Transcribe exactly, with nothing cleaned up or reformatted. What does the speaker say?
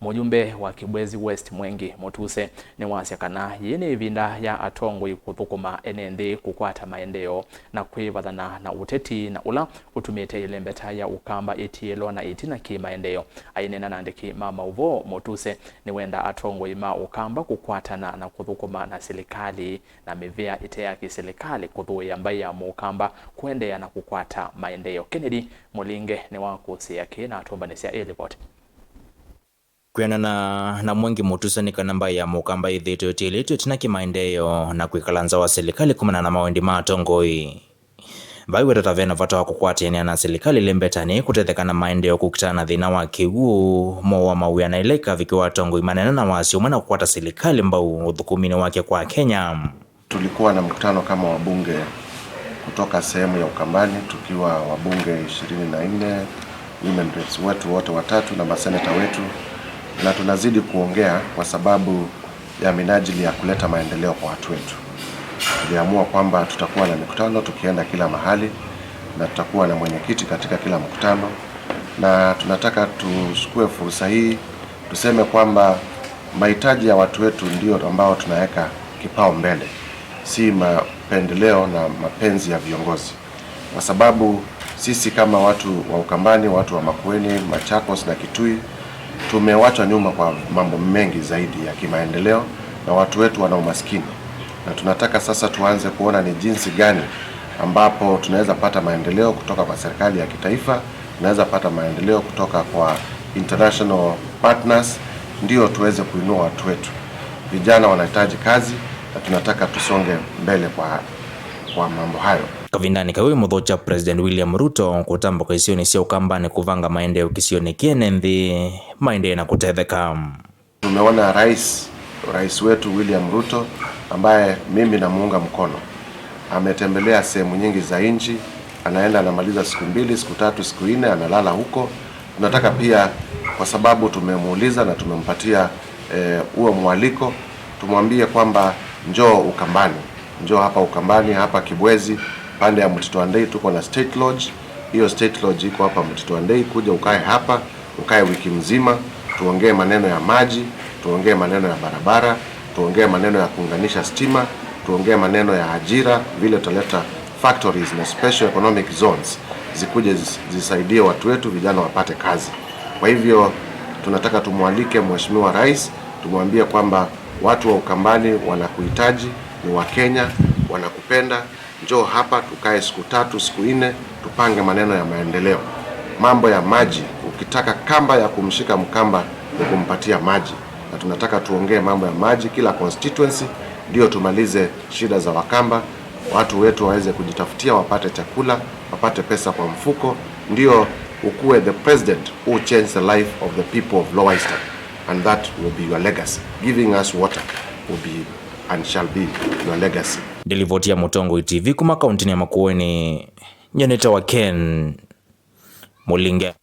Mũyumbe wa Kibwezi West Mwengi Mutuse nĩwasya kana yĩĩ nĩ ĩvinda ya atongoi kũthũkũma ene nthĩ kũkwata maendeeo na kwĩvathana na ũteti na ũla ũtumĩte ĩlembeta ya Ũkamba ĩtiĩlwa na ĩtina kĩ-maendeeo. Aineena na andĩki ma maũvoo, Mutuse nĩwenda atongoi ma Ũkamba kũkwatana na kũthũkũma na silikalĩ na mĩvĩa ĩte ya kĩsilikalĩ kũthũĩa mbaĩ ya Mũkamba kũendeea na kũkwata maendeeo. Kennedy Mũlinge nĩwakũsĩĩa kĩĩ na atũmbanĩsya ĩ livoti. Kwĩanana na Mwengi Mutuse nĩ kana mbaĩ ya Mũkamba ĩthĩĩtwe ĩtiĩlĩtwe ĩtina kĩ-maendeeo na kwĩkala nza wa silikalĩ kumana na mawendi ma atongoi. Vai wetata vena vata wa kũkwatĩanĩa na silikalĩ ĩlembetanĩ kũtetheka na maendeeo kũkitana na thĩna wa kĩw'ũ, mowa mawĩa na ila ikavikĩwa atongoi manene na wasya ũmwe na kũkwata silikalĩ mbau ũthũkũminĩ wake kwa Kenya. Tulikuwa na mkutano kama wabunge kutoka sehemu ya Ukambani, tukiwa wabunge ishirini na nne, women reps wetu wote watatu na maseneta wetu, na tunazidi kuongea kwa sababu ya minajili ya kuleta maendeleo kwa watu wetu. Tuliamua kwamba tutakuwa na mikutano tukienda kila mahali, na tutakuwa na mwenyekiti katika kila mkutano, na tunataka tuchukue fursa hii tuseme kwamba mahitaji ya watu wetu ndio ambao tunaweka kipao mbele, si mapendeleo na mapenzi ya viongozi, kwa sababu sisi kama watu wa Ukambani, watu wa Makueni, Machakos na Kitui, tumewachwa nyuma kwa mambo mengi zaidi ya kimaendeleo, na watu wetu wana umaskini, na tunataka sasa tuanze kuona ni jinsi gani ambapo tunaweza pata maendeleo kutoka kwa serikali ya kitaifa, tunaweza pata maendeleo kutoka kwa international partners, ndio tuweze kuinua watu wetu. Vijana wanahitaji kazi na tunataka tusonge mbele kwa, kwa mambo hayo. Kavindanĩ kau ĩmũthokya President William Ruto kũtambũka isionĩ sya Ũkambani kũvanga maendeeo kĩsionĩ kĩene nthĩ maendee na kũtetheka. Tumeona rais, rais wetu William Ruto, ambaye mimi namuunga mkono, ametembelea sehemu nyingi za nchi, anaenda anamaliza siku mbili, siku tatu, siku nne, analala huko. Tunataka pia, kwa sababu tumemuuliza na tumempatia, eh, huo mwaliko, tumwambie kwamba njoo Ukambani, njoo hapa Ukambani, hapa Kibwezi, pande ya Mtito Andei tuko na State Lodge. Hiyo State Lodge iko hapa Mtito Andei, kuja ukae hapa, ukae wiki mzima, tuongee maneno ya maji, tuongee maneno ya barabara, tuongee maneno ya kuunganisha stima, tuongee maneno ya ajira, vile tutaleta factories na special economic zones zikuje zis-, zisaidie watu wetu, vijana wapate kazi. Kwa hivyo, tunataka tumwalike Mheshimiwa Rais, tumwambie kwamba watu wa Ukambani wanakuhitaji, ni Wakenya, wanakupenda. Njoo hapa tukae siku tatu, siku nne, tupange maneno ya maendeleo. Mambo ya maji, ukitaka kamba ya kumshika Mkamba ni kumpatia maji. Na tunataka tuongee mambo ya maji kila constituency, ndio tumalize shida za Wakamba, watu wetu waweze kujitafutia, wapate chakula, wapate pesa kwa mfuko, ndio ukuwe the president who change the life of the people of Lower Eastern, and that will be your legacy. Giving us water will be and shall be your legacy. Nĩ livoti ya Mũtongoi T V kuma kauntinĩ ya Makueni, nyie nĩtawa Ken Mũlinge.